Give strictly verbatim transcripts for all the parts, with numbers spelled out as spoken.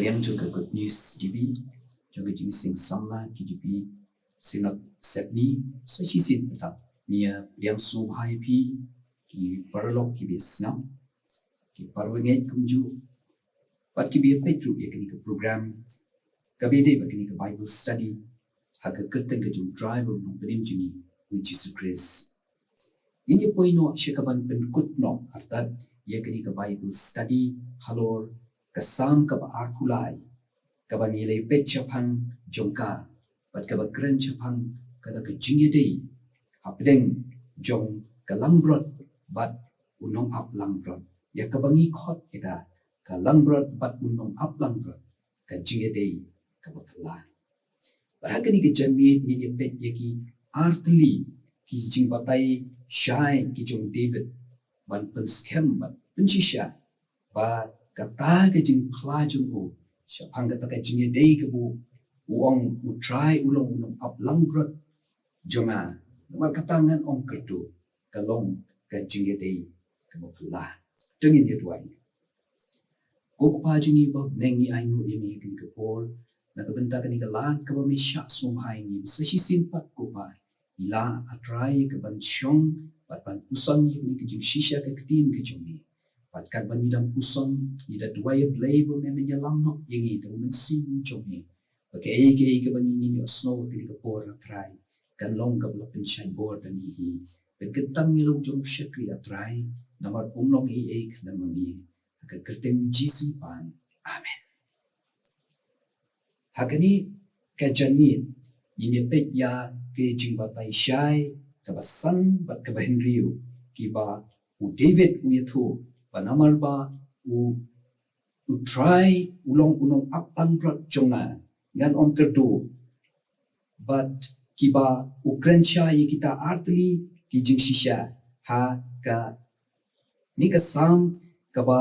Yang jong ka Good News D B, jong ka Jingsing Samla K D P, Synod Sepngi, sa shisien pat ngi ïa pdiang sngewbha ïa phi, ki paralok kiba ïa sngap, ki parabangeit kumjuh, bad kiba ïa peit ruh ïa kane ka program, kaba ïadei bad kane ka Bible study, ha ka kyrteng ka jong U Trai bad U Nongpynim jong ngi, U Jisu Khrist. Ngin ïa poi noh sha kaban pynkut noh artat ïa kane ka Bible study halor ka Salm kaba arphew lai, kaba ngi la ïa peit shaphang jong ka, bad kaba kren shaphang kata ka jingïadei hapdeng jong ka langbrot bad u nongap langbrot. Ïa kaba ngi khot ïa ka, ka langbrot bad u nongap langbrot, ka jingïadei kaba phylla. Bad ha kane ka janmiet ngin ïa peit ïa ki artylli ki jingbatai shai ki jong u David, ban pynskhem bad pynshisha ba kata ka jingphla jong u shaphang kata ka jingïadei kaba u ong, U Trai u long u nongap langbrot jong nga, namar kata ngan ym kyrduh, ka long ka jingïadei kaba phylla. To ngin ïa duwai. Ko Kpa jong ngi ba ha bneng, ngi ainguh ïa me ha kane ka por na ka bynta kane ka lad kaba me shah sngewbha ïa ngi, sa shisien pat ko Kpa, ngi la, A Trai, ïa kaban shong bad ban puson ïa kane ka jingshisha ka ktien ka jong me. Bad katba ngi dang puson, ngi da duwai, A Blei, ba me men ïalam noh ïa ngi da U Mynsiem jong me, ba kaei kaei kaba ngi ngin ïohsngew ha kane ka por, A Trai, kan long kaba la pynshait bor da ngi hi. Pynkyntang ïa la u jong u shakri, A Trai, namar ym long ei ei khlem ma me. Ha ka kyrteng U Jisu ngi pan. Amen. Ha kane ka janmiet ngin ïa peit ïa ki jingbatai shai kaba san bad kaba hynriew, kiba u David u ïathuh ba namar ba u, U Trai u long u nongap langbrot jong nga, ngan ym kyrduh. Bad kiba u kren shai ïa kita artylli ki jingshisha ha kane ka Salm kaba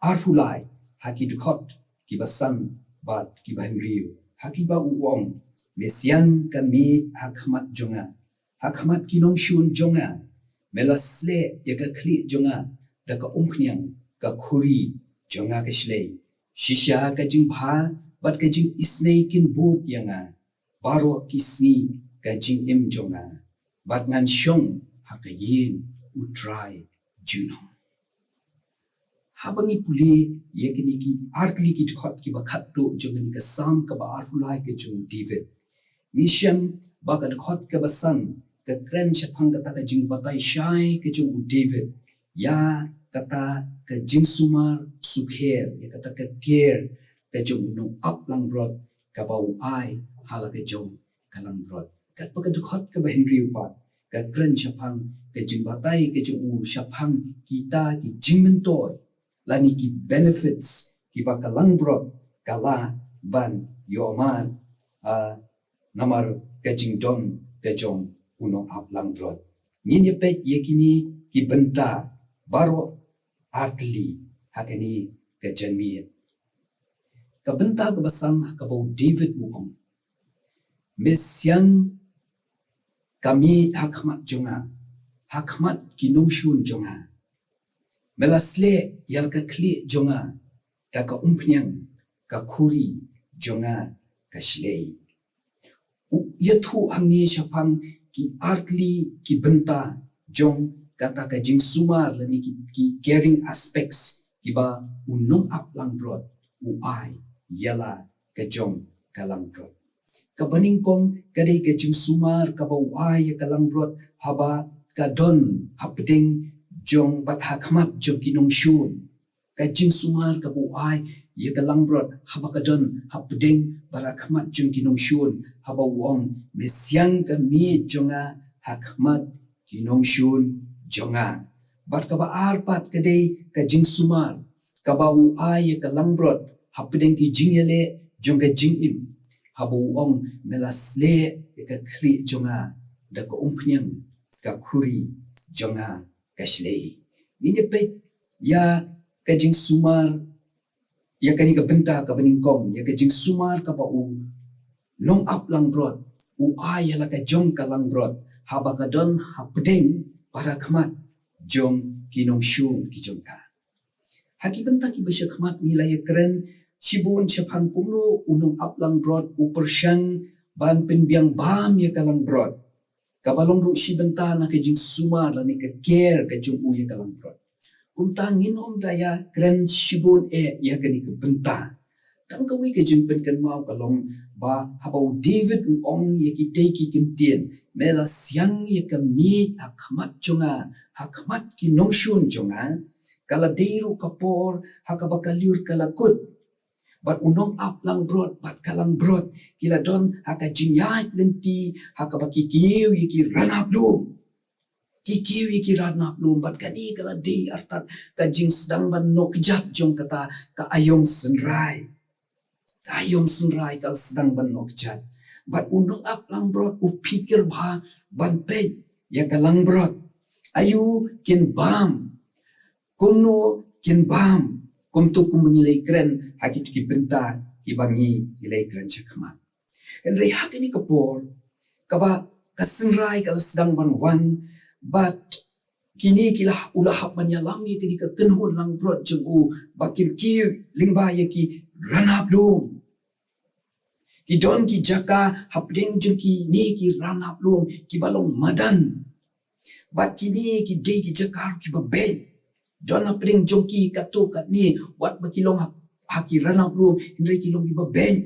arphew lai, ha ki dkhot kiba san bad kiba hynriew, ha kiba u ong, Me siang ka miej ha khmat jong nga, ha khmat ki nongshun jong nga. Me la sleh ïa ka khlieh jong nga da ka umphniang, ka khuri jong nga ka shlei. Shisha ka jingbha bad ka jingisynei kin bud ïa nga, baroh ki sngi ka jingim jong nga, bad ngan shong ha ka ïing U Trai junom. Haba ngi pule ïa kine ki artylli ki dkhot kiba khatduh jong kane ka Salm kaba arphew lai ka jong u David, ngi shem ba ka dkhot kaba san ka kren shaphang kata ka jingbatai shai ka jong u David ïa kata ka jingsumar sukher, ïa kata ka care ka jong u nongap langbrot kaba u ai ha la ka jong ka langbrot. Katba ka dkhot kaba hynriew pat ka kren shaphang ka jingbatai ka jong u shaphang kita ki jingmyntoi lane ki benefits kiba ka langbrot ka lah ban ïohmad, ah, namar ka jingdon ka jong u nongap langbrot. Ngin ïa peit ïa kine ki bynta baroh artylli ha kane ka janmiet. Ka bynta kaba san ha kaba u David u ong, Me siang ka miej ha khmat jong nga, ha khmat ki nongshun jong nga. Me la sleh ïa la ka khlieh jong nga da ka umphniang, ka khuri jong nga ka shlei. U ïathuh hangne shaphang ki artylli ki bynta jong kata ka jingsumar lane ki, ki caring aspects kiba u nongap langbrot u ai ïa la ka jong ka langbrot. Kaba nyngkong ka dei ka jingsumar kaba u ai ïa ka langbrot haba ka don hapdeng jong bad ha khmat jong ki nongshun. Ka jingsumar kaba u ai ïa ka langbrot haba ka don hapdeng bad ha khmat jong ki nongshun, haba u ong, Me siang ka miej jong nga ha khmat ki nongshun jong nga. Bad kaba ar pat ka dei ka jingsumar kaba u ai ïa ka langbrot hapdeng ki jingïaleh jong ka jingim, haba u ong, Me la sleh ïa ka khlieh jong nga da ka umphniang, ka khuri jong nga ka shlei. Ngin ïa peit ïa ka jingsumar, ïa kane ka bynta kaba nyngkong, ïa ka jingsumar kaba u nongap langbrot u ai ïa la ka jong ka langbrot haba ka don hapdeng bad ha khmat jong ki nongshun ki jong ka. Ha ki bynta kiba sha khmat ngi la ïa kren shibun shaphang kumno u nongap langbrot u pyrshang ban pynbiang bam ïa ka langbrot, kaba long ruh shi bynta na ka jingsumar lane ka care ka jong u ïa ka langbrot. Kumta ngin ym da ïakren shibun eh ïa kane ka bynta. Tang kawei ka jingpynkynmaw ka long ba haba u David u ong ïa kitei ki kyntien, me la siang ïa ka miej ha khmat jong nga, ha khmat ki nongshun jong nga, ka la dei ruh ka por ha kaba ka lyiur ka la kut. Bad u nongap langbrot bad ka langbrot ki la don ha ka jingïaid lynti ha kaba ki kiew ïa ki ranap lum. Ki kiew ïa ki ranap lum bad kane ka la dei artat ka jingsdang ban noh kjat jong kata ka aïom synrai. Ka aïom synrai ka la sdang ban noh kjat. Bad u nongap langbrot u phikir bha ban peit ïa ka langbrot. Aïu kin bam. Kumno kin bam. Kumto kumba ngi la ïakren ha kito ki bynta kiba ngi la ïakren shakhmat. Hynrei ha kane ka por kaba ka synrai ka la sdang ban wan bad kine ki la, u la hap ban ïalam ïa kane ka kynhun langbrot jong u ba kin kiew lyngba ïa ki ranap lum. Ki don ki jaka hapdeng jong kine ki ranap lum kiba long madan. Bad kine ki dei ki jaka ruh kiba beit. Don hapdeng jong ki katto katne wat ba ki long ha, ha ki ranap lum hynrei ki long kiba beit.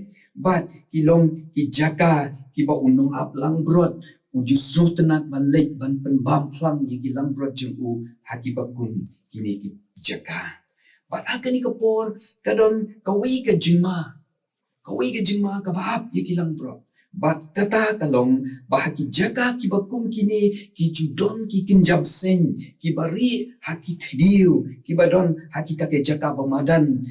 Bad ki long ki jaka kiba u nongap langbrot u ju sngewtynnat ban leit ban pynbam phlang ïa ki langbrot jong u ha kiba kum kine ki jaka. Bad ha kane ka por ka don kawei ka jingma. Kawei ka jingma kaba ap ïa ki langbrot. Bad kata ka long ba ha ki jaka kiba kum kine ki ju don ki kynja bseiñ kiba rieh ha ki thliew kiba don ha kita ki jaka ba madan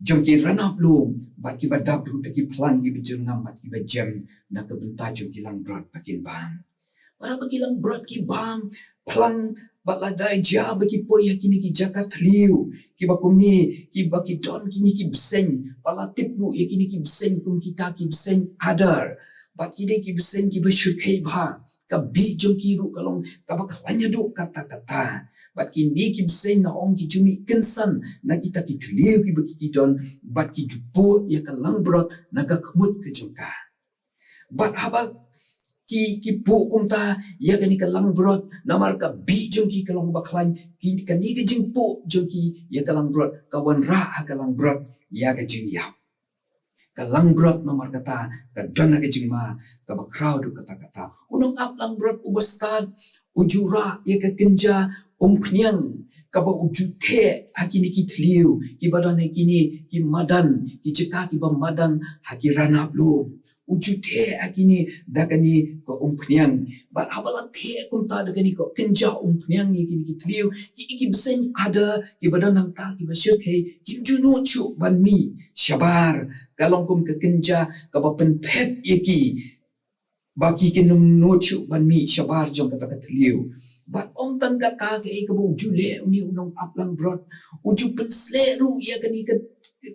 jong ki ranap lum bad kiba dap ruh da ki phlang kiba jyrngam bad kiba jem na ka bynta jong ki langbrot ba kin bam. Para ba ki langbrot ki bam phlang bad lada jia ba ki poi ha kine ki jaka thliew kiba kumne kiba ki don kine ki bseiñ, ba la tip ruh ïa kine ki bseiñ kum kita ki bseiñ adar. Bad ki dei ki bseiñ kiba shyrkhei bha. Ka bih jong ki ruh ka long kaba khlaiñ haduh katta katta. Bad kine ki bseiñ la ong ki ju mih kynsan na kita ki thliew kiba ki, ki don bad ki ju puh ïa ka langbrot na ka khmut ka jong ka. Bad haba ki, ki puh kumta ïa kane ka langbrot namar ka bih jong ki ka long ba khlaiñ, ki, kane ka jingpuh jong ki ïa ka langbrot ka wanrah ha ka langbrot ïa ka jingïap. Ka langbrot namar kata ka don ha ka jingma kaba khraw haduh katta katta. U nongap langbrot uba stad u ju rah ïa ka kynja umphniang kaba u ju theh ha kine ki thliew kiba don ha kine ki madan, ki jaka kiba madan ha ki ranap lum. U ju theh ha kine da kane ka umphniang. Bad haba la theh kumta da kane ka kynja umphniang ïa kine ki thliew, ki, ki bseiñ adar kiba don hangta kiba shyrkhei kim ju nud shuh ban mih shabar. Ka long kum ka kynja kaba pynphet ïa ki ba ki kin ym nud shuh ban mih shabar jong kata ka thliew. Bad ym tang kata, kaei kaba u ju leh une u nongap langbrot, u ju pynsleh ruh ïa kane ka,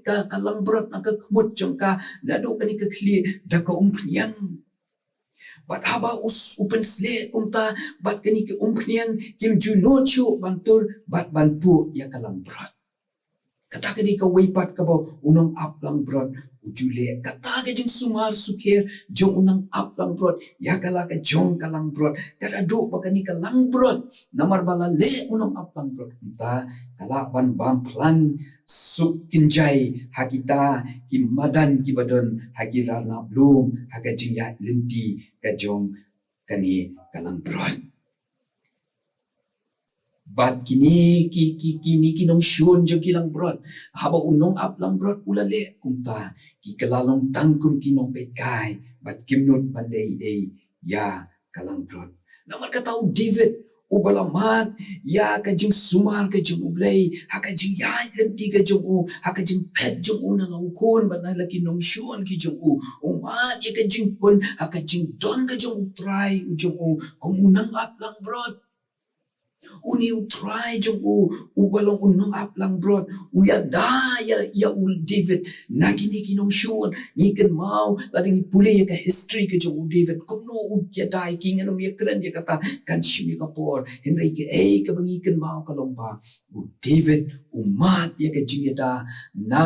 ka, ka langbrot na ka khmut jong ka, naduh kane ka khlieh da ka umphniang. Bad haba u s-, u pynsleh kumta bad kane ka umphniang kim ju nud shuh ban tur bad ban puh ïa ka langbrot. Kata ka dei kawei pat kaba u nongap langbrot u ju leh. Kata ka jingsumar sukher jong u nongap langbrot ïa ka la ka jong ka langbrot. Ka la duh ba kane ka langbrot namar ba la leh u nongap langbrot kumta ka lah ban bam phlang suk kynjai ha kita ki madan kiba don ha ki ranap lum ha ka jingïaid lynti ka jong kane ka langbrot. Bad kine ki, ki, kine ki nongshun jong ki langbrot, haba u nongap langbrot u la leh kumta, ki kylla long tang kum ki nongpeitkai bad kim nud ban leh ei ei ïa ka langbrot. Namar kata u David uba la mad ïa ka jingsumar ka jong U Blei ha ka jingïaid lynti ka jong u, ha ka jingphet jong u na la u khun bad na la ki nongshun ki jong u. U mad ïa ka jingpun ha ka jingdon ka jong U Trai u jong u kum u nongap langbrot. Une U Trai jong u uba long u nongap langbrot u ïada ïa, ïa u David na kine ki nongshun. Ngi kynmaw lada ngi pule ïa ka history ka jong u David, kumno u ïada ïa ki. Ngan ym ïakren ïa kata, kan shim ïa ka por. Hynrei kaei kaba ngi kynmaw ka long ba u David u mad ïa ka jingïada na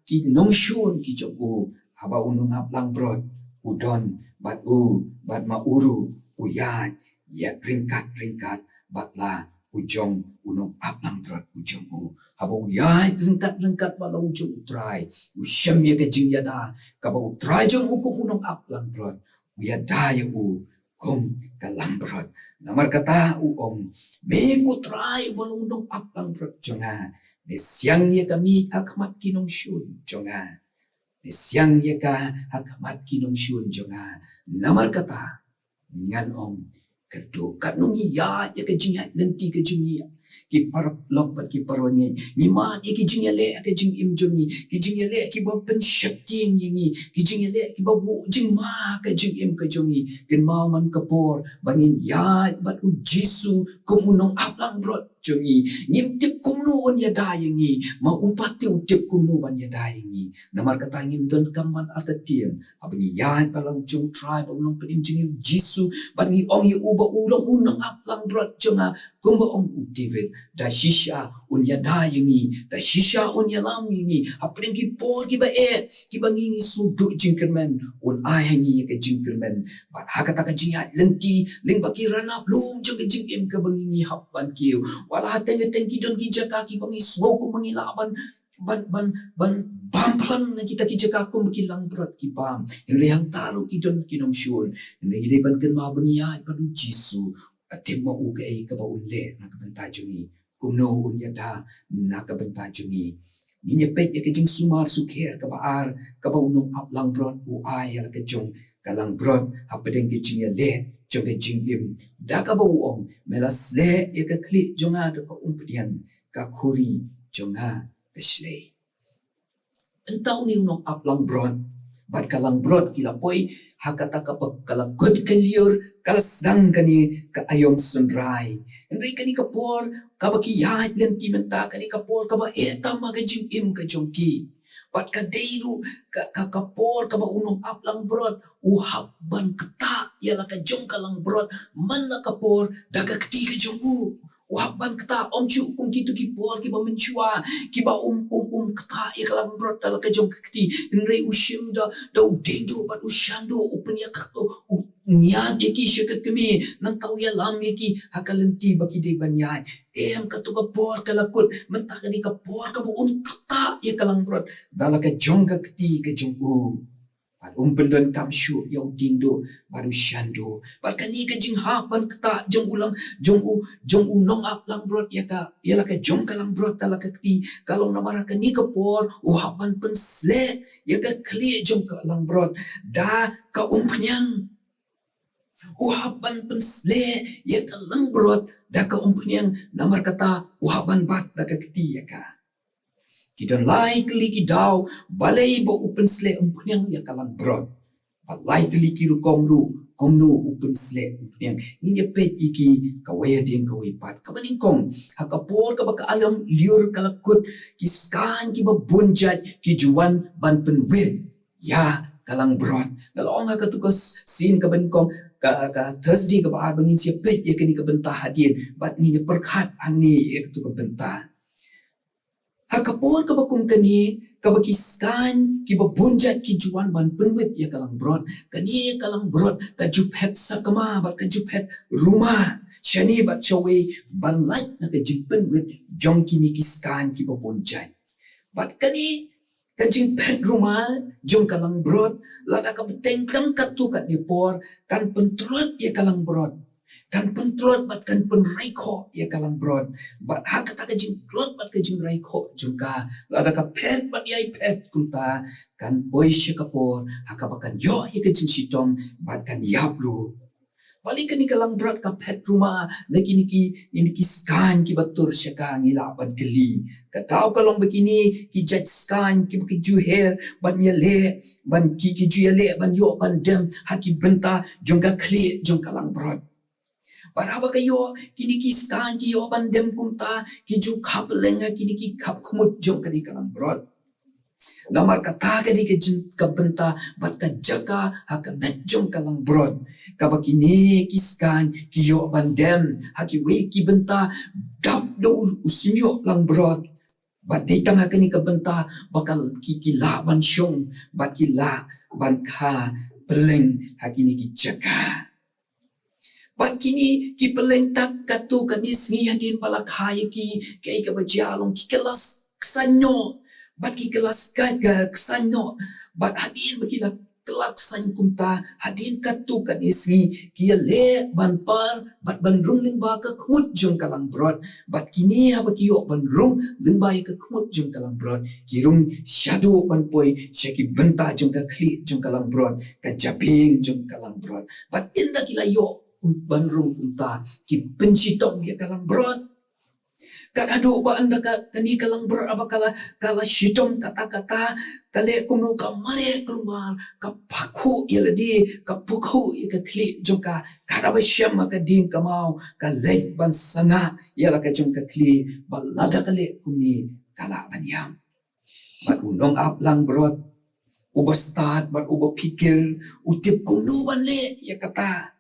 ki nongshun ki jong u, haba u nongap langbrot u don bad u, bad ma u ruh u ïaid ïa ryngkat ryngkat bad la u jong u nongap langbrot u jong u. Haba u ïaid ryngkat ryngkat bad la u jong u Trai, u shem ïa ka jingïada kaba u Trai jong u kum u nongap langbrot u ïada ïa u kum ka langbrot. Namar kata u ong, me ko Trai uba long u nongap langbrot jong nga, me siang ïa ka miej ha khmat ki nongshun jong nga. Me siang ïa ka ha khmat ki nongshun jong nga. Namar kata ngan ong, kyrduh. Katno ngi ïaid ïa ka jingïaid lynti ka jong ngi, ki paralok bad ki parangeit, ngi mad ïa ki jingïaleh ha ka jingim jong ngi, ki jingïaleh kiba pynsheptieng ïa ngi, ki jingïaleh kiba buh jingma ha ka jingim ka jong ngi. Kynmaw man ka por ba ngin ïaid bad u Jisu kum u nongap langbrot jong ngi, ngim tip kumno un ïada ïa ngi, ma u pat te u tip kumno ban ïada ïa ngi. Namar kata ngim donkam ban artatien haba ngi ïaid bad la u jong u Trai bad u Nongpynim jong ngi u Jisu, bad ngi ong ïa u ba u long u nongap langbrot jong nga, kumba ong u David, da shisha un ïada ïa ngi, da shisha un ïalam ïa ngi hapdeng ki por kiba eh, kiba ngi ngi sngewduh jingkyrmen, un ai ha ngi ïa ka jingkyrmen. Bad ha kata ka jingïaid lynti lyngba ki ranab lum jong ka jingim kaba ngi ngi hap ban kiew, wat la hateng hateng ki don ki jaka kiba ngi sngew kumba ngi lah ban, ban, ban, ban bam phlang na kita ki jaka kumba ki langbrot ki bam. Hynrei hangta ruh ki don ki nongshun. Hynrei ngi dei ban kynmaw ba ngi ïaid bad u Jisu, ka tip ma u kaei kaba un leh na ka bynta jong ngi, kumno un ïada na ka bynta jong ngi. Ngin ïa peit ïa ka jingsumar sukher kaba ar kaba u nongap langbrot u ai ïa la ka jong ka langbrot hapdeng ka jingïaleh jong ka jingim, da kaba u ong, me la sleh ïa ka khlieh jong nga da ka umphniang, ka khuri jong nga ka shlei. Mynta une u nongap langbrot bad ka langbrot ki la poi ha kata ka, ka la kut ka lyiur, ka la sdang kane ka aïom synrai. Hynrei kane ka por kaba ki ïaid lynti mynta, kane ka por kaba eh tam ha ka jingim ka jong ki. Bad ka dei ruh ka, ka, ka por kaba u nongap langbrot u hap ban ktah ïa la ka jong ka langbrot man la ka por da ka kti ka jong u. U hap ban ktah, ym shu kum kito ki por kiba mynshuwa, kiba um, um, um ktah ïa ka langbrot da la ka jong ka kti. Hynrei u shim da, da u dieng duh bad u shan duh, u pynïaid, u, u ñiad ïa ki sha ka kmie, nangta u ïalam ïa ki ha ka lynti ba ki dei ban ïaid. Em, kato ka por ka la kut, mynta kane ka por kaba un ktah ïa ka langbrot da la ka jong ka kti ka jong u. Bad um pyndonkam shuh ïa u dieng duh bad u shan duh. Bad kane ka jinghap ban ktah jong u lang, jong u, jong u nongap langbrot ïa ka, ïa la ka jong ka langbrot da la ka kti, ka long namar ha kane ka por u hap ban pynsleh ïa ka khlieh jong ka langbrot da ka umphniang. U hap ban pynsleh ïa ka langbrot da ka umphniang, namar kata u hap ban bat da ka kti ïa ka. Ki don lai tylli ki daw balei ba u pynsleh umphniang ïa ka langbrot. Bad lai tylli ki rukom ruh kumno u pynsleh umphniang. Ngin ïa peit ïa ki kawei hadien kawei pat. Kaba nyngkong, ha ka por kaba ka aïom lyiur ka la kut, ki skaiñ kiba bun jait ki ju wan ban pynwit ïa ka langbrot. Nga la ong ha kato ka s-, sien kaba nyngkong, ka, ka Thursday kaba ar ba ngin sa ïa peit ïa kane ka bynta hadien, bad ngin ïa pyrkhat hangne ïa kato ka bynta. Ha ka por kaba kum kane, kaba ki skaiñ kiba bun jait ki ju wan ban pynwit ïa ka langbrot, kane ka langbrot ka ju phet sakma bad ka ju phet ruma shane bad shawei ban lait na ka jingpynwit jong kine ki skaiñ kiba bun jait. Bad kane ka jingphet ruma jong ka langbrot, lada ka bteng tang katto katne por, kan pyntlot ïa ka langbrot. Kan pyntlot bad kan pynraikhoh ïa ka langbrot. Bad ha kata ka jingtlot bad ka jingraikhoh jong ka, lada ka phet bad ïai phet kumta, kan poi sha ka por ha kaba kan ïoh ïa ka jingshitom bad kan ïap ruh. Balei kane ka langbrot ka phet ruma na kine ki, kine ki skaiñ kiba tur sha ka, ngi lah ban kylli. Ka daw ka long ba kine ki jait skaiñ kiba ki ju her ban ïaleh, ban ki, ki ju ïaleh ban ïoh ban dem ha ki bynta jong ka khlieh jong ka langbrot. Bad haba ka ïoh, kine ki skaiñ ki ïoh ban dem kumta, ki ju khap leng ha kine ki khap khmut jong kane ka langbrot. Namar kata ka dei ka jing, ka bynta bad ka jaka ha ka met jong ka langbrot, kaba kine ki skaiñ ki ïoh ban dem ha kiwei ki bynta dap da u, u shñiuh langbrot. Bad dei tang ha kane ka bynta ba ka ki, ki lah ban shong, bad ki lah ban kha pylleng ha kine ki jaka. Bad kine ki pylleng tak katto katne sngi hadien ba la kha ïa ki, kaei kaba jia long, ki kylla ksan noh, bad ki kylla ksan noh, bad hadien ba ki la kylla ksan kumta, hadien katto katne sngi ki ïaleh ban par bad ban rung lyngba ka khmut jong ka langbrot. Bad kine haba ki ïoh ban rung lyngba ïa ka khmut jong ka langbrot, ki rung shaduh ban poi sha ki bynta jong ka khlieh jong ka langbrot, ka jabieng jong ka langbrot. Bad ynda ki la ïoh ban rung kumta, ki pynshitom ïa ka langbrot. Kat haduh ba ynda ka, kane ka langbrot haba ka la, ka la shitom katta katta, ka leh kumno? Ka mareh kulmar, ka pakhuh ïa lade, ka pakhuh ïa ka khlieh jong ka. Kat haba shem ha ka dieng kamai, ka leit ban sangah ïa la ka jong ka khlieh, bad lada ka leh kumne, ka lah ban ïap. Bad u nongap langbrot uba stad bad uba phikir, u tip kumno ban leh ïa kata.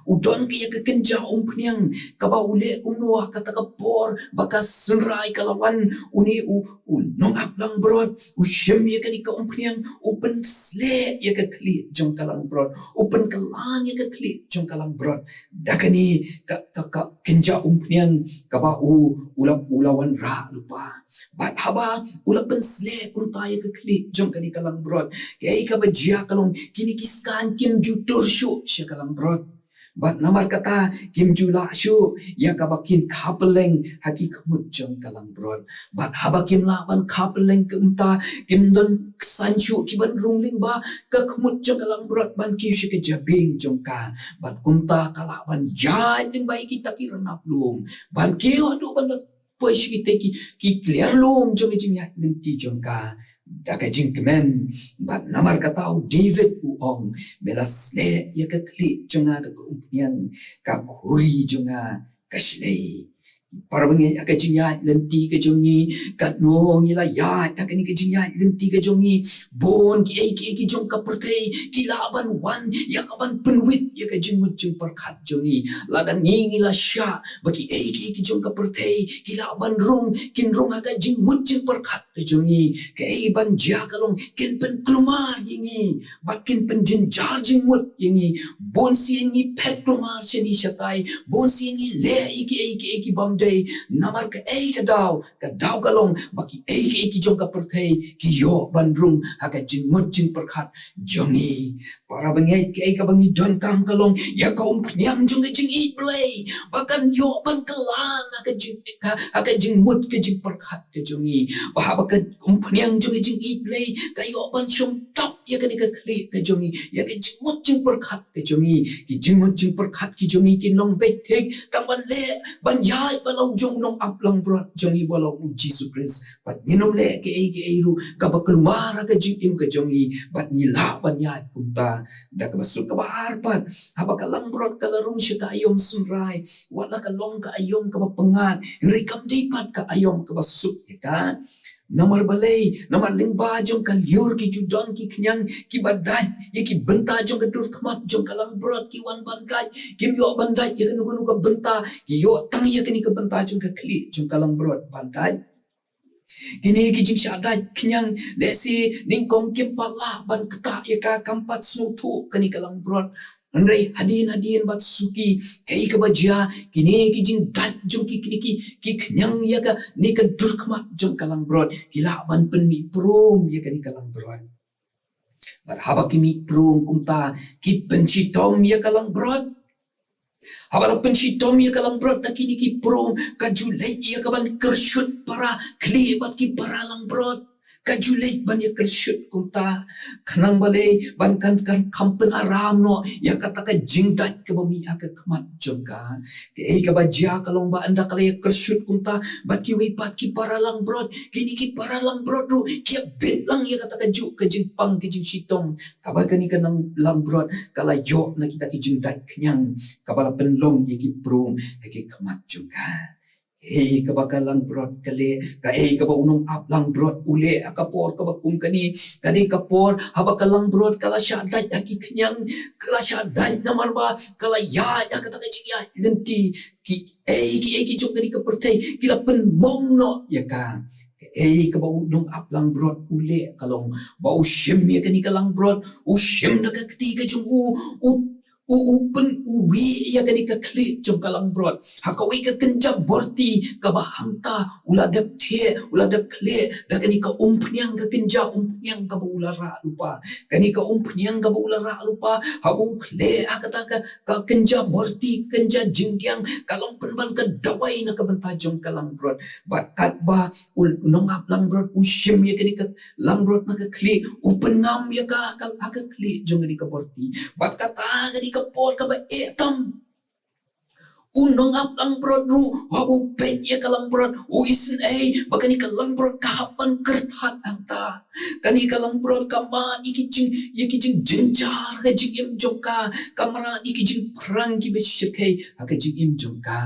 U don ka ïa ka kynja umphniang kaba u leh kumno ha kata ka por ba ka synrai ka la wan. Une u, u nongap langbrot u shim ïa kane ka umphniang, u pynsleh ïa ka khlieh jong ka langbrot, u pynkylla ïa ka khlieh jong ka langbrot da kane ka, ka, ka kynja umphniang kaba u, u la, u la wanrah lypa. Bad haba u la pynsleh kumta ïa ka khlieh jong kane ka langbrot, kaei kaba jia ka long, kine ki skaiñ kim ju tur shuh sha ka langbrot. Bad namar kata kim ju lah shuh ïa kaba kin kha pylleng ha ki khmut jong ka langbrot. Bad haba kim lah ban kha pylleng kumta, kim don ksan shuh ki ban rung lyngba ka khmut jong ka langbrot ban kiew sha ka jabieng jong ka. Bad kumta ka lah ban ïaid lyngba ïa kita ki rnap lum ban kiew haduh ban da poi sha kita ki, ki kliar lum jong ka jingïaid lynti jong ka da ka jingkmen. Bad namar kata u David u ong, me la sleh ïa ka khlieh jong nga da ka umphniang, ka khuri jong nga ka shlei. Para bangeit, ha ka jingïaid lynti ka jong ngi, katno ngi la ïaid ha kane ka jingïaid lynti ka jong ngi, bun kiei kiei ki jong ka pyrthei ki lah ban wan ïa ka ban pynwit ïa ka jingmut jingpyrkhat jong ngi. Lada ngi, ngi la shah ba kiei kiei ki jong ka pyrthei ki lah ban rung, kin rung ha ka jingmut jingpyrkhat ka jong ngi, kaei ban jia ka long, kin pynkulmar ïa ngi bad kin pynjynjar jingmut ïa ngi. Bun sien ngi phet kulmar shane shatai, bun sien ngi leh ïa kiei kiei ki bym dei. Namar kaei ka daw? Ka daw ka long ba kiei kiei ki jong ka pyrthei ki ïoh ban rung ha ka jingmut jingpyrkhat jong ngi. Para bangeit, kaei kaba ngi donkam ka long ïa ka umphniang jong ka jingïeit Blei ba kan ïoh ban kylla ha ka jing, ha, ha ka jingmut ka jingpyrkhat ka jong ngi. Ba haba ka umphniang jong ka jingïeit Blei ka ïoh ban shong tap ïa kane ka khlieh ka jong ngi, ïa ka jingmut jingpyrkhat ka jong ngi, ki jingmut jingpyrkhat ki jong ngi kin long beit thik tang ban leh, ban ïaid bad la u jong u nongap langbrot jong ngi ba long u Jisu Khrist. Bad ngin ym leh kiei kiei ruh kaba kulmar ha ka jingim ka jong ngi, bad ngi lah ban ïaid kumta da kaba suk. Kaba ar pat, haba ka langbrot ka la rung sha ka aïom synrai, wat la ka long ka aïom kaba pyngngad, hynrei kam dei pat ka aïom kaba suk ïa ka. Namar balei? Namar lyngba jong ka lyiur ki ju don ki khñiang kiba dait ïa ki bynta jong ka dur khmat jong ka langbrot, ki wan ban dait, kim ïoh ban dait ïa kano kano ka bynta, ki ïoh tang ïa kane ka bynta jong ka khlieh jong ka langbrot ban dait. Kine ki jingshah dait khñiang lehse nyngkong kim pat lah ban ktah ïa ka, kam pat sngewthuh kane ka langbrot. Hynrei hadien hadien bad suki, kaei kaba jia, kine ki jingdait jong ki, kine ki, ki khñiang ïa kane ka dur khmat jong ka langbrot ki lah ban pynmih prum ïa kane ka langbrot. Bad haba ki mih prum kumta, ki pynshitom ïa ka langbrot. Haba la pynshitom ïa ka langbrot da kine ki prum, ka ju leit ïa ka ban kyrshut para khlieh bad ki para langbrot. Ka ju leit ban ïa kyrshut kumta. Khnang balei? Ban kan, kan kham pynaram noh ïa kata ka jingdait kaba mih ha ka khmat jong ka. Kaei kaba jia ka long ba ynda ka la ïa kyrshut kumta bad kiwei pat ki para langbrot, kine ki para langbrot ruh ki ïa bit lang ïa kata kajuh ka jingpang ka jingshitom kaba kane ka nang langbrot ka la ïoh na kita ki jingdait khñiang kaba la pynlong ïa ki prum ha ki khmat jong ka. Kaei kaba ka langbrot ka leh, kaei kaba u nongap langbrot u leh ha ka por kaba kum kane, ka dei ka por haba ka langbrot ka la shah dait ha ki khñiang, ka la shah dait namar ba ka la ïaid ha kata ka jingïaid lynti. Kiei kiei ki jong kane ka pyrthei ki la pynmong noh ïa ka. Kaei kaei kaba u nongap langbrot u leh ka long ba u shim ïa kane ka langbrot, u shim da ka kti ka jong u, u u u pyn u wieh ïa kane ka khlieh jong ka langbrot ha kawei ka kynja borti kaba hangta u la dep thiah, u la dep khlieh da kane ka umphniang ka kynja umphniang kaba u la rah lypa. Kane ka umphniang kaba u la rah lypa haba u khlieh ha kata ka, ka kynja borti, ka kynja jingdiang, ka long pynban ka dawai na ka bynta jong ka langbrot. Bad katba u nongap langbrot u shim ïa kane ka langbrot na ka khlieh, u pynngam ïa ka ha ka, ha ka khlieh jong kane ka borti. Bad kata kane ka por kaba eh tam, u nongap langbrot ruh haba u peit ïa ka langbrot u isynei ba kane ka langbrot ka hap ban kyrthat hangta. Kane ka langbrot ka mad ïa ki jing, ïa ki jingjynjar ha ka jingim jong ka, ka mad ïa ki jingpyrshang kiba shyrkhei ha ka jingim jong ka.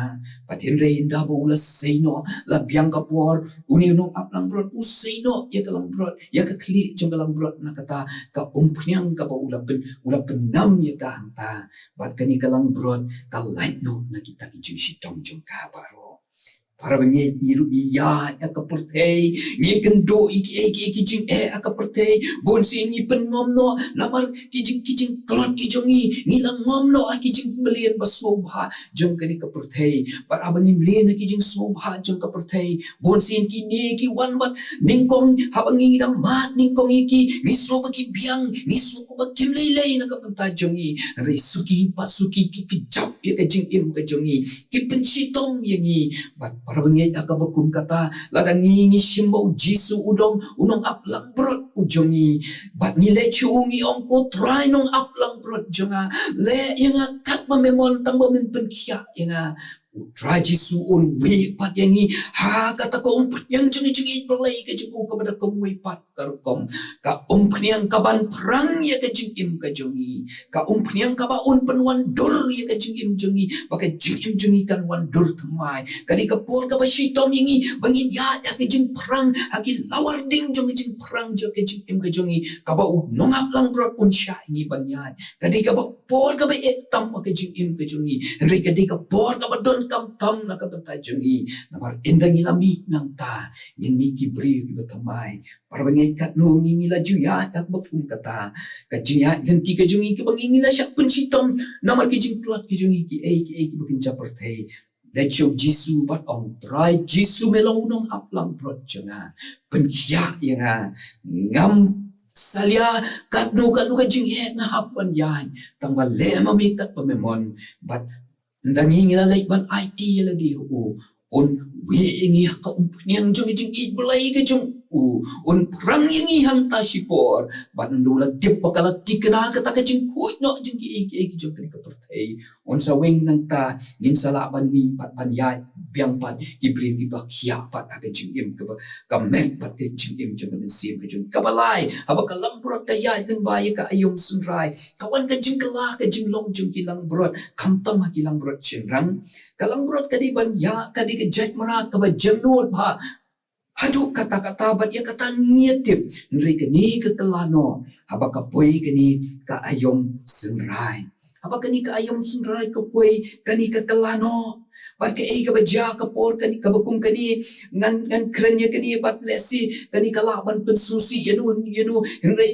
Bad hynrei ynda ba u la sei noh, la biang ka por, une u nongap langbrot u sei noh ïa ka langbrot, ïa ka khlieh jong ka langbrot na kata ka umphniang kaba u la pyn, u la pynngam ïa ka hangta. Bad kane ka langbrot ka lait noh na kita ki jingshitom jong ka baroh. Para bangeit, ngi ruh ngi ïaid ha ka pyrthei, ngi kynduh ïa ki, ïa ki, ïa ki jingeh ha ka pyrthei, bun sien ngi pynngam noh namar ki jing, ki jingklot ki jong ngi, ngi la ngam noh ha ki jingmlien ba sngewbha jong kane ka pyrthei. Bad haba ngi mlien ha ki jingsngewbha jong ka pyrthei, bun sien kine ki wan bad nyngkong, haba ngi dang mad nyngkong ïa ki, ngi sngew ba ki biang, ngi sngew ba kim lei lei na ka bynta jong ngi. Hynrei suki pat suki ki kjap ïa ka jingim ka jong ngi, ki pynshitom ïa ngi. Bad para bangeit, ha kaba kum kata, lada ngi, ngi shim ba u Jisu u dei u nongap langbrot u jong ngi, bad ngi leit sha u ngi ong, ko Trai nongap langbrot jong nga, leh ïa nga katba me mon, tang ba men pynkhiah ïa nga. U Trai Jisu un wieh pat ïa ngi ha kata ka umphniang jong ka jingïeit Blei ka jong u kaba da kumwei pat ka rukom, ka umphniang kaban pyrshang ïa ka jingim ka jong ngi, ka umphniang kaba un pynwandur ïa ka jingim jong ngi, ba ka jingim jong ngi kan wandur thymmai. Ka dei ka por kaba shitom ïa ngi ba ngin ïaid ha ka jingpyrshang, ha ki lawar ding jong ka jingpyrshang jong ka jingim ka jong ngi, kaba u nongap langbrot un shah ïa ngi ban ïaid. Ka dei kaba por kaba eh tam ha ka jingim ka jong ngi. Hynrei ka dei ka por kaba donkam tam na ka bynta jong ngi. Namar ynda ngi la mih nangta, ngin mih ki briew kiba thymmai. Para bangeit, katno ngi, ngi la ju ïaid ha kaba kum kata. Ka jingïaid lynti ka jong ngi kaba ngi, ngi la shah pynshitom namar ki jingtlot ki jong ngi, kiei kiei kiba kynja pyrthei. Leit sha u Jisu bad ong, Trai Jisu, me long u nongap langbrot jong nga. Pynkhiah ïa nga. Ngam salia katno katno ka jingeh nga hap ban ïaid, tang ba leh ma me katba me mon. Bad ynda ngi, ngi la leit ban aiti ïa lade ha u, un wieh ïa ngi ha ka umphniang jong ka jingïeit Blei ka jong u, un pyrshang ïa ngi hangta shipor. Bad ynda u la tip ba ka la thikna kata ka jingkhuid noh jong kiei kiei ki jong kane ka pyrthei, un sa weng nangta, ngin sa lah ban mih bad ban ïaid biang pat ki briew kiba khiah pat ha ka jingim kaba, ka met bad ka jingim jong ka mynsiem ka jong. Kaba lai, haba ka langbrot ka ïaid lyngba ïa ka aïom synrai, ka wan ka jingkylla ka jinglong jong ki langbrot, khamtam ha ki langbrot shynrang. Ka langbrot ka dei ban ïaid, ka dei ka jaitbynriew kaba jemnud bha. Haduh katta katta bad ïa kata ngi tip. Hynrei kane ka kylla noh haba ka poi kane ka aïom synrai. Haba kane ka aïom synrai ka poi, kane ka kylla noh. Bad kaei kaba jia ka por kane kaba kum kane, ngan, ngan kren ïa kane bad lehse kane ka lah ban pynsngewsih ïano ïano. Hynrei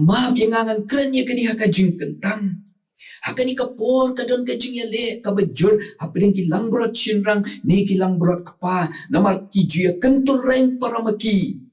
map ïa nga, ngan kren ïa kane ha ka jingkyntang. Ha kane ka por ka don ka jingïaleh kaba jur hapdeng ki langbrot shynrang ne ki langbrot kpa, namar ki ju ïakyntur reng para ma ki.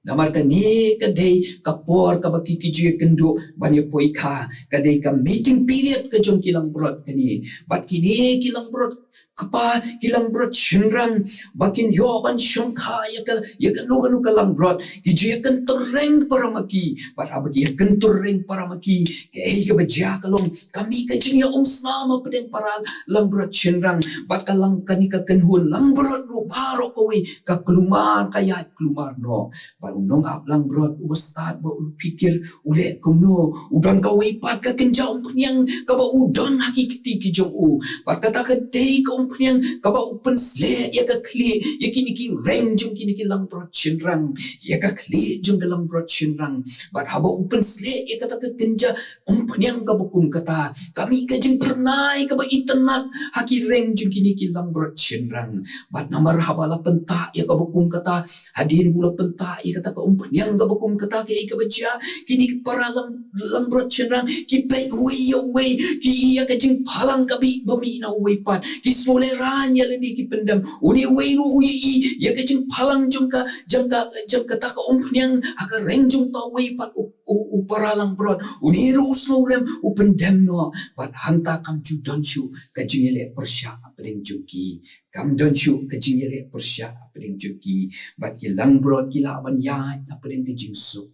Namar kane ka dei ka por kaba ki, ki ju ïakynduh ban ïapoi kha, ka dei ka mating period ka jong ki langbrot kane. Bad kine ki langbrot kpa, ki langbrot shynrang, ba kin ïoh ban shongkha ïa ka, ïa kano kano ka langbrot, ki ju ïakyntur reng para ma ki. Bad haba ki ïakyntur reng para ma ki, kaei kaba jia ka long, ka mih ka jingïaumsnam hapdeng para langbrot shynrang. Bad ka lang, kane ka kynhun langbrot ruh baroh kawei ka kulmar, ka ïaid kulmar noh. Bad u nongap langbrot uba stad ba u phikir, u leh kumno, u don kawei pat ka kynja umphniang kaba u don ha ki kti ki jong u. Bad kata ka dei ka umphniang kaba u pynsleh ïa ka khlieh ïa kine ki reng jong kine ki langbrot shynrang, ïa ka khlieh jong ka langbrot shynrang. Bad haba u pynsleh ïa kata ka kynja umphniang kaba kum kata, ka mih ka jingphyrnai kaba itynnad ha ki reng jong kine ki langbrot shynrang. Bad namar haba la pyntah ïa kaba kum kata, hadien ba u la pyntah ïa kata ka umphniang kaba kum kata, kaei kaba jia? Kine ki para lang langbrot shynrang ki peit uwei ïa uwei, ki ïohi ïa ka jingphalang ka bih ba mih na uwei pat, ki sngewlehraiñ ïa lade, ki pyndem. Une uwei ruh u ïohi ïa ka jingphalang jong ka, jong ka, jong kata ka umphniang ha ka reng jong uta uwei pat u, u, u para langbrot. Une ruh u sngewrem, u pyndem noh. Bad hangta kam ju don shuh ka jingïaleh pyrshah hapdeng jong ki. Kam don shuh ka jingïaleh pyrshah hapdeng jong ki. Bad ki langbrot ki lah ban ïaid hapdeng ka jingsuk.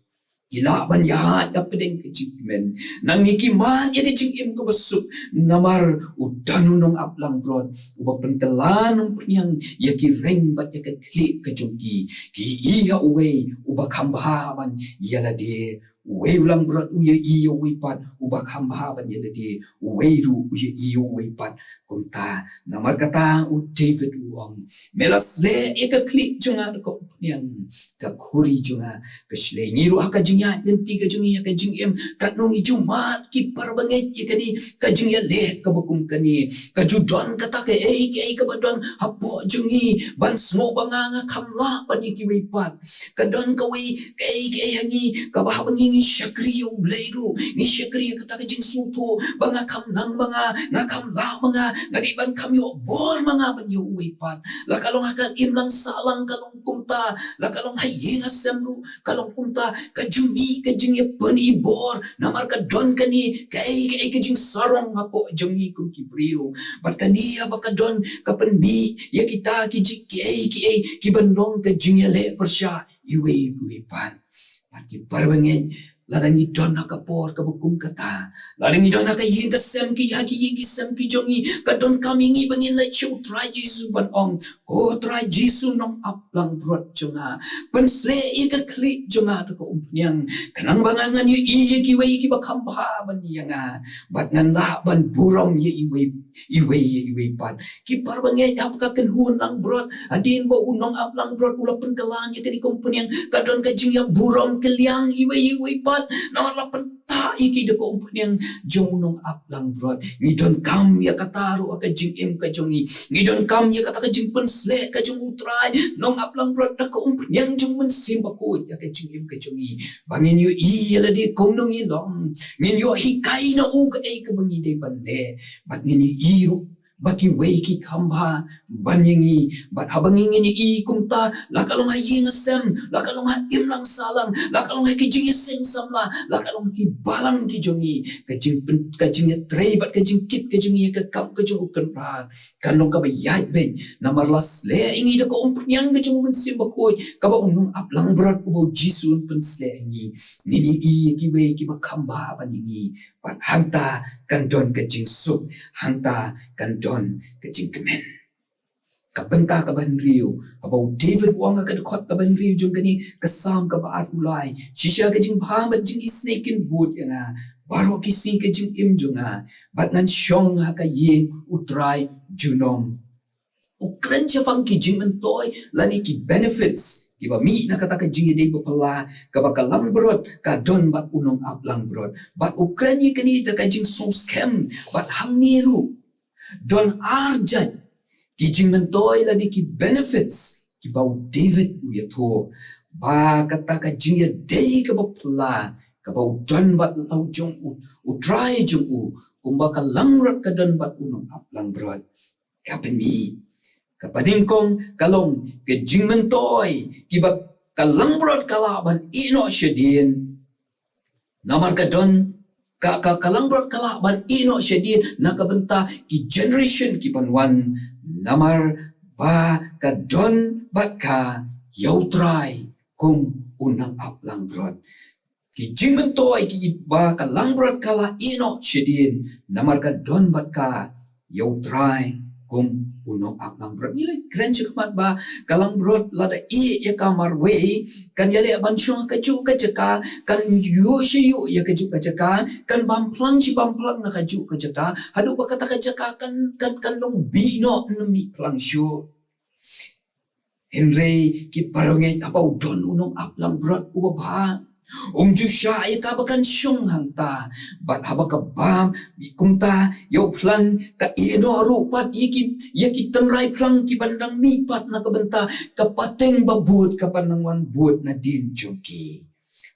Ki lah ban ïaid hapdeng ka jingkmen. Nangne ki mad ïa ka jingim kaba suk. Namar u don u nongap langbrot uba pynkylla umphniang ïa ki reng bad ïa ka khlieh ka jong ki. Ki ïohi ha uwei uba kham bha ban ïa lade. Uwei u langbrot u ïohi ïa uwei pat uba kham bha ban ïa lade. Uwei ruh u ïohi ïa uwei pat. Kumta, namar kata u David u ong, me la sleh ïa ka khlieh jong nga da ka umphniang, ka khuri jong nga ka shlei. Ngi ruh ha ka jingïaid lynti ka jong ngi ha ka jingim, katno ngi ju mad, ki parabangeit, ïa kane ka jingïaleh kaba kum kane. Ka ju don kata kaei kaei kaba don hapoh jong ngi ban sngew ba nga, nga kham lah ban ïa kiwei pat. Ka don kawei kaei kaei ha ngi kaba haba ngi, ngi shakri ïa U Blei ruh, ngi shakri ïa kata ka jingsngewthuh ba nga kham nang ma nga, nga kham lah ma nga, nga dei ban kham ïoh bor ma nga ban ïa uwei pat. La ka long ha ka imlang sahlang ka long kumta, la ka long ha ïing ha sem ruh ka long kumta. Ka ju mih ka jingïapyni bor namar ka don kane kaei kaei ka jingsarong hapoh jong ngi kum ki briew. Bad kane haba ka don ka pynmih ïa kita ki jing kiei kiei kiban long ka jingïaleh pyrshah iwei pa iwei pat. Bad ki parabangeit, lada ngi don ha ka por kaba kum kata, lada ngi don ha ka ïing ka sem ki, ha ki ïing ki sem ki jong ngi, ka donkam ïa ngi ba ngin leit sha U Trai Jisu ban ong, ko Trai Jisu, nongap langbrot jong nga, pynsleh ïa ka khlieh jong nga da ka umphniang, khnang ba nga ngan ïohi ïa kiwei kiba kham bha ban ïa nga, bad ngan lah ban burom ïa iwei iwei ïa iwei pat. Ki parabangeit, haba ka kynhun langbrot, hadien ba u nongap langbrot u la pynkylla ïa kane ka umphniang, ka don ka jingïaburom kylliang iwei ïa iwei pat. Namar la pyntah ïa ki da ka umphniang jong u nongap langbrot. Ngi donkam ïa kata ruh ha ka jingim ka jong ngi. Ngi donkam ïa kata ka jingpynsleh ka jong U Trai, nongap langbrot, da ka umphniang jong U Mynsiem Bakhuid ha ka jingim ka jong ngi. Ba ngin ïohi ïa lade kumno ngi long. Ngin ïoh hikai na u kaei kaba ngi dei ban leh. Bad ngin ïohi ruh ba kiwei ki kham bha ban ïa ngi. Bad haba ngi, ngin ïohi kumta, la ka long ha ïing ha sem, la ka long ha imlang sahlang, la ka long ha ki jingïaseng samla, la ka long ki balang ki jong ngi, ka jingpyn, ka jingïatrei bad ka jingkit ka jong ngi ïa ka kam ka jong U Kynrad kan long kaba ïaid beit. Namar la sleh ïa ngi da ka umphniang ka jong U Mynsiem Bakhuid, kaba u nongap langbrot uba U Jisu un pynsleh ïa ngi. Ngin ïohi ïa kiwei kiba kham bha ban ïa ngi. Bad hangta kan don ka jingsuk, hangta kan don ka jingkmen. Ka bynta kaba hynriew, haba u David u ong ha ka dkhot kaba hynriew jong kane ka Salm kaba arphew lai, shisha ka jingbha bad jingisynei kin bud ïa nga, baroh ki sngi ka jingim jong nga, bad ngan shong ha ka ïing U Trai junom. U kren shaphang ki jingmyntoi lane ki benefits kiba mih na kata ka jingïadei ba phylla kaba ka langbrot ka don bad u nongap langbrot. Bad u kren ïa kane da ka jingsngewskhem, bad hangne ruh don ar jait ki jingmyntoi lane ki benefits kiba u David u ïathuh, ba kata ka jingïadei kaba phylla kaba u don bad la u jong u, U Trai jong u, kumba ka langbrot ka don bad u nongap langbrot. Kaba nyngkong, kaba nyngkong ka long ka jingmyntoi kiba ka langbrot ka lah ban ïeh noh shadien. Namar ka don, ka, ka, ka langbrot ka lah ban ïeh noh shadien na ka bynta ki generation kiban wan. Namar ba ka don bad ka ïa U Trai kum u nongap langbrot. Ki jingmyntoi kiba ka langbrot ka lah ïeh noh shadien, namar ka don bad ka ïa U Trai kum u nongap langbrot. Ngi la kren shakhmat ba ka langbrot lada ïeh ïa ka marwei kan ïaleh ban shong ha kajuh ka jaka, kan ïuh shi ïuh ïa kajuh ka jaka, kan bam phlang shi bam phlang na kajuh ka jaka, haduh ba kata ka jaka kan, kan, kan long bih noh, ym mih phlang shuh. Hynrei ki parangeit, haba u don u nongap langbrot uba bha, um ju shah ïa ka ba kan shong hangta. Bad haba ka bam kumta ïa u phlang, ka ïeh noh ruh pat ïa ki, ïa ki tynrai phlang kiban dang mih pat na ka bynta ka pateng ba bud kaban dang wan bud nadien jong ki.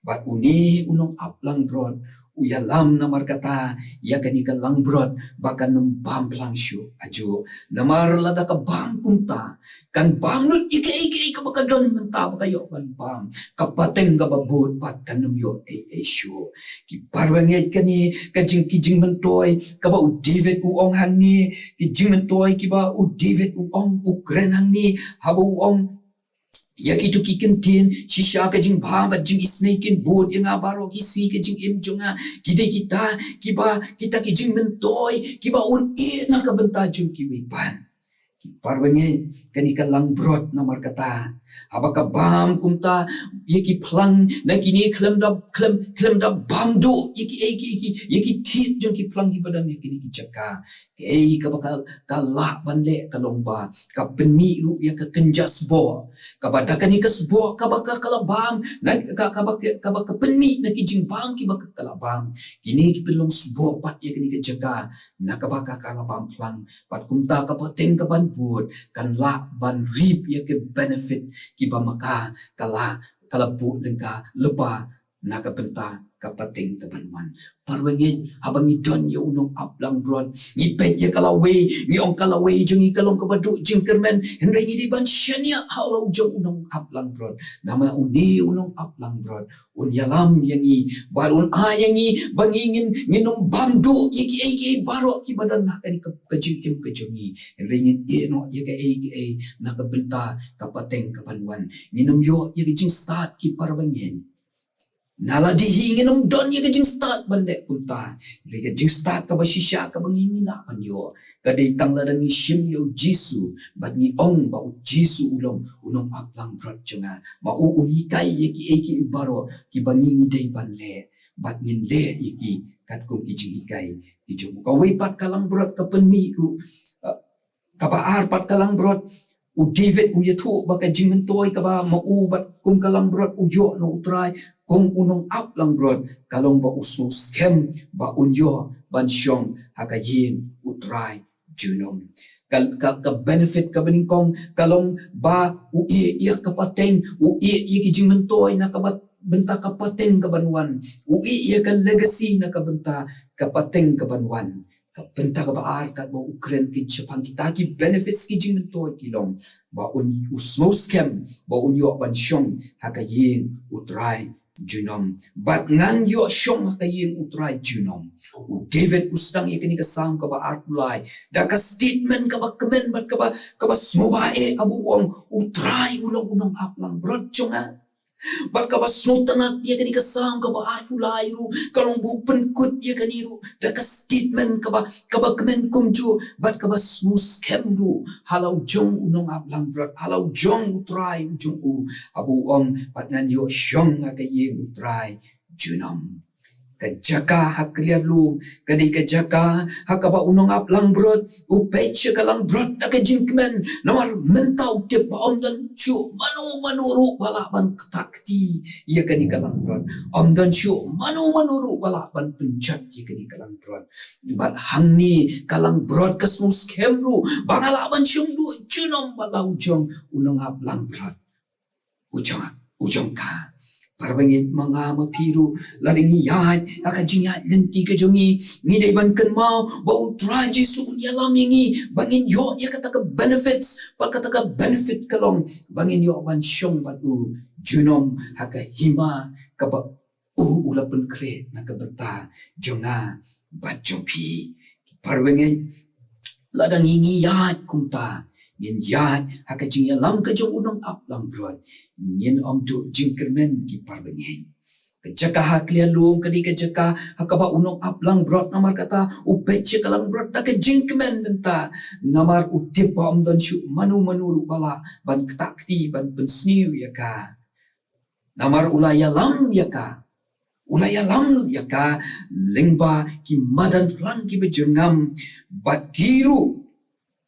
Bad une u nongap langbrot u ïalam namar kata ïa kane ka langbrot ba kan ym bam phlang shuh ajuh. Namar lada ka bam kumta, kan bam lut ïa kaei kaei kaba ka don mynta ba ka ïoh ban bam. Ka pateng kaba bud pat kan ym ïoh ei ei shuh. Ki parangeit, kane ka jing, ki jingmyntoi kaba u David u ong hangne, ki jingmyntoi kiba u David u ong, u kren hangne, haba u ong ïa kito ki kyntien, shisha ka jingbha bad jingisynei kin bud ïa nga, baroh ki sngi ka jingim jong nga ki dei kita kiba, kita ki jingmyntoi kiba un ïeh na ka bynta jong kiwei pat. Ki parangeit, kane ka langbrot namar kata, haba ka bam kumta ïa ki phlang na kine, khlem da, khlem, khlem da bam duh ïa ki, ïa ki, ïa ki, ïa ki thied jong ki phlang kiba don ha kine ki jaka. Kaei kaba ka, ka lah ban leh ka long ba ka pynmih ruh ïa ka kynja sboh, kaba da kane ka sboh kaba ka, ka la bam na ka, kaba ka, kaba ka pynmih na ki jingbam kiba ka, ka la bam. Kine ki pynlong sboh pat ïa kane ka jaka na kaba ka, ka la bam phlang. Bad kumta ka pateng kaban bud kan lah ban reap ïa ki benefit kiba ma ka, ka la, ka la buh lyngba, lypa na ka bynta ka pateng kaban wan. Parangeit, haba ngi don ïa u nongap langbrot, ngi peit ïa ka lawei, ngi ong ka lawei jong ngi ka long kaba duh jingkyrmen, hynrei ngi dei ban shaniah ha la u jong u nongap langbrot. Namar une u nongap langbrot un ïalam ïa ngi bad un ai ïa ngi ba ngi ngin, ngin ym bam duh ïa kiei kiei baroh kiba don ha kane ka, ka jingim ka jong ngi. Hynrei ngin ïeh noh ïa kaei kaei na ka bynta ka pateng kaban wan. Ngin ym ïoh ïa ka jingstad, ki parabangeit. Na lade hi ngin ym don ïa ka jingstad ban leh kumta. Hynrei ka jingstad kaba shisha kaba ngi, ngi lah ban ïoh ka dei tang lada ngi shim ïa u Jisu bad ngi ong ba u Jisu u long u nongap langbrot jong nga, ba u un hikai ïa kiei kiei baroh kiba ngi, ngi dei ban leh, bad ngin leh ïa ki katkum ki jinghikai ki jong u. Kawei pat ka langbrot ka pynmih ruh, uh, kaba ar pat ka langbrot, u David u ïathuh ba ka jingmyntoi kaba ma u bad kum ka langbrot u ïoh na u Trai kum u nongap langbrot ka long ba u sngewskhem ba un ïoh ban shong ha ka ïing u Trai junom. Ka, ka, ka benefit kaba nyngkong ka long ba u ïeh ïa ka pateng, u ïeh ïa ki jingmyntoi na ka bynta ka pateng kaban wan, u ïeh ïa ka legacy na ka bynta ka pateng kaban wan. Ka bynta kaba ar katba u kren ki shaphang kita ki benefits ki jingmyntoi ki long ba un, u sngewskhem ba un ïoh ban shong ha ka ïing u Trai junom. Bad ngan ïoh shong ha ka ïing u Trai junom. U David u sdang ïa kane ka Salm kaba arphew lai da ka statement kaba kmen bad kaba, kaba sngewbha eh, haba u ong u Trai u long u nongap langbrot jong nga. Bad kaba sngewtynnat ïa kane ka Salm kaba arphew lai ruh ka long ba u pynkut ïa kane ruh da ka statement kaba, kaba kmen kumjuh bad kaba sngewskhem ruh ha la u jong u nongap langbrot, ha la u jong u Trai u jong u, haba u ong, bad ngan ïoh shong ha ka ïing u Trai junom. Ka jaka ha kliar lum ka dei ka jaka ha kaba u nongap langbrot u peit sha ka langbrot da ka jingkmen, namar mynta u tip ba ym don shuh mano mano ruh ba lah ban ktah kti ïa kane ka langbrot. Ym don shuh mano mano ruh ba lah ban pynjot ïa kane ka langbrot. Bad hangne ka langbrot ka sngewskhem ruh ba nga lah ban shong duh junom bad la u jong u nongap langbrot u jong, u jong ka. Parabangeit, ma nga ma phi ruh, lada ngi ïaid ha ka jingïaid lynti ka jong ngi, ngi dei ban kynmaw ba u Trai Jisu un ïalam ïa ngi ba ngin ïoh ïa kata ka benefits, bad kata ka benefit ka long ba ngin ïoh ban shong bad u junom ha ka hima kaba u, u la pynkhreh na ka bynta jong nga bad jong phi. Parabangeit, lada ngi, ngi ïaid kumta, ngin ïaid ha ka jingïalam ka jong u nongap langbrot, ngin ym duh jingkyrmen, ki parabangeit. Ka jaka ha kliar lum ka dei ka jaka ha kaba u nongap langbrot, namar kata u peit ïa ka langbrot da ka jingkmen mynta, namar u tip ba ym don shuh mano mano ruh ba lah ban ktah kti ban pynsniew ïa ka. Namar u la ïalam ïa ka, u la ïalam ïa ka lyngba ki madan phlang kiba jyrngam, bad ki ruh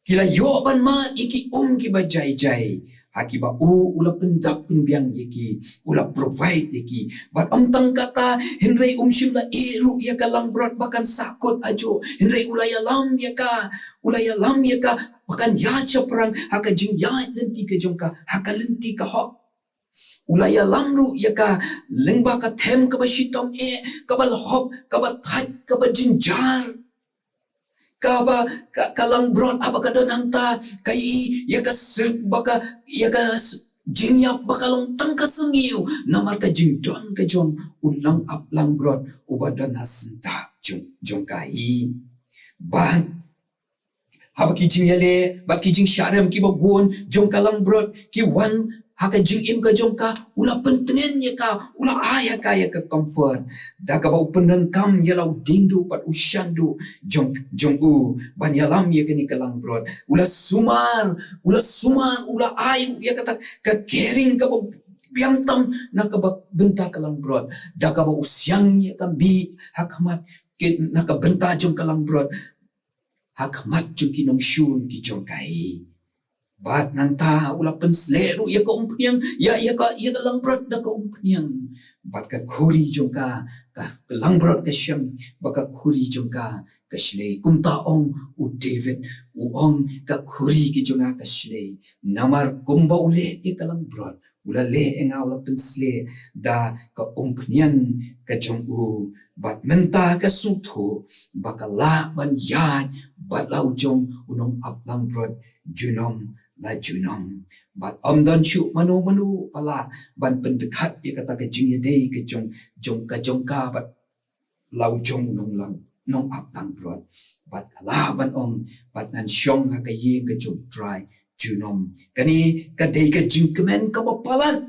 ki la ïoh ban mad ïa ki um kiba jai jai, ha kiba u u la pyndap pynbiang ïa ki, u la provide ïa ki. Bad ym tang kata, hynrei um shym la ïeh ruh ïa ka langbrot ba kan sahkut ajuh, hynrei u la ïalam ïa ka, u la ïalam ïa ka ba kan ïaid shaphrang ha ka jingïaid lynti ka jong ka, ha ka lynti ka hok. U la ïalam ruh ïa ka lyngba ka them kaba shitom eh, kaba lhop, kaba thait, kaba jynjar. Kaba ka, ka langbrot haba ka don hangta, ka ïohi ïa ka syrk ba ka, ïa ka s-, jingïap ba ka long tang ka syrngiew, namar ka jingdon ka jong u nongap langbrot uba don ha syndah jong, jong ka hi. Bad haba ki jingïaleh bad ki jingshah rem kiba bun jong ka langbrot ki wan ha ka jingim ka jong ka, u la pyntngen ïa ka, u la ai ha ka ïa ka comfort, da kaba u pyndonkam ïa la u diengduh bad u shanduh jong, jong u, ban ïalam ïa kane ka langbrot. U la sumar, u la sumar, u la ai ruh ïa kata ka caring kaba biang tam na kaba bynta ka langbrot, da kaba u siang ïa ka miej ha khmat, ki, na ka bynta jong ka langbrot, ha khmat jong ki nongshun ki jong ka hi. Bad nangta u la pynsleh ruh ïa ka umphniang, ïa, ïa ka, ïa ka langbrot da ka umphniang. Bad ka khuri jong ka, ka, ka langbrot ka shem ba ka khuri jong ka ka shlei. Kumta ong u David, u ong, ka khuri ki jong nga ka shlei. Namar kumba u leh ïa ka langbrot, u la leh ïa nga, u la pynsleh da ka umphniang ka jong u. Bad mynta ka sngewthuh ba ka lah ban ïaid bad la u jong u nongap langbrot junom la junom. Bad ym don shuh mano mano ba lah ban pyndkhat ïa kata ka jingïadei ka jong, jong ka jong ka bad la u jong u nonglang, nongap langbrot. Bad ka lah ban ong, bad ngan shong ha ka ïing ka jong u Trai junom. Kane ka dei ka jingkmen kaba palat,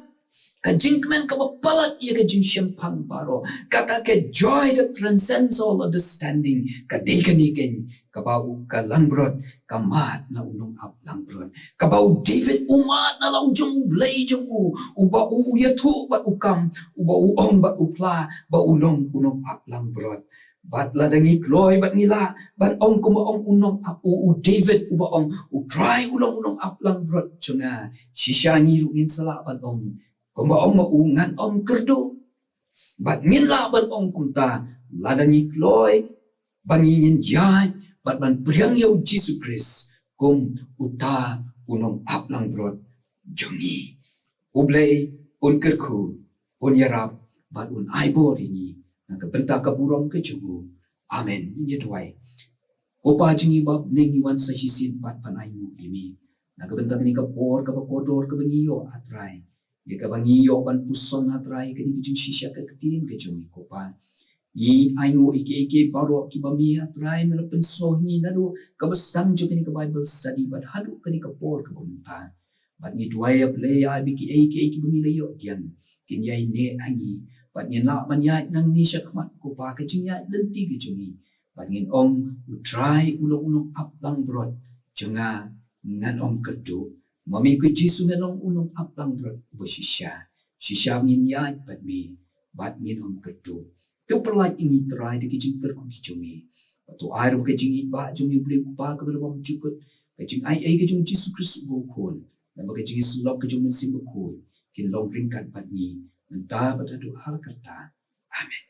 ka jingkmen kaba palat ïa ka jingshemphang baroh. Kata ka joy that transcends all understanding, ka dei kane keiñ, kaba u, ka langbrot ka mad na u nongap langbrot. Kaba u David u mad na la u jong u Blei jong u, uba u, u ïathuh bad u kam, uba u ong bad u phla ba u long u nongap langbrot. Bad lada ngi kloi bad ngi lah ban ong kumba ong u nongap, u, u David uba ong, u Trai u long u nongap langbrot jong nga, shisha ngi ruh ngin sa lah ban ong kumba ong ma u, ngan ym kyrduh. Bad ngin lah ban ong kumta lada ngi kloi ba ngi ngin ïaid bad ban pdiang ïa u Jisu Khrist kum uta u nongap langbrot jong ngi. U Blei un kyrkhu, un ïarap bad un ai bor ïa ngi na ka bynta ka burom ka jong u. Amen. Ngin ïa duwai. Ko Pa jong ngi ba ha bneng, ngi wan sa shisien pat ban ainguh ïa me na ka bynta kane ka por kaba kordor kaba ngi ïoh, A Trai, ïa kaba ngi ïoh ban puson, A Trai, kane ka jingshisha ka ktien ka jong me, ko Pa. Ngi ainguh ïa kiei kiei baroh kiba me, A Trai, me la pynsngew ha ngi naduh kaba sdang jong kane ka Bible study bad haduh kane ka por kaba mynta. Bad ngi duwai, A Blei, ïa ba kiei kiei kiba ngi la ïoh diang kin ïai neh ha ngi, bad ngin lah ban ïaid nangne shakhmat, ko Pa, ka jingïaid lynti ka jong ngi. Bad ngin ong, u Trai u long u nongap langbrot jong nga, ngan ym kyrduh. Ma me ko Jisu me long u nongap langbrot uba shisha. Shisha ngin ïaid bad me bad ngin ym kyrduh. To pyllait ïa ngi, Trai, da ki jingkyrkhu ki jong me. Bad to ai ruh ba ka jingïeit ba jong me, U Blei U Kpa kaba la bymjukut, ka jingaiei ka jong u Jisu Khrist uba u Khun, bad ka jingïasyllok ka jong u Mynsiem Bakhuid kin long ryngkat bad ngi mynta bad haduh har karta. Amen.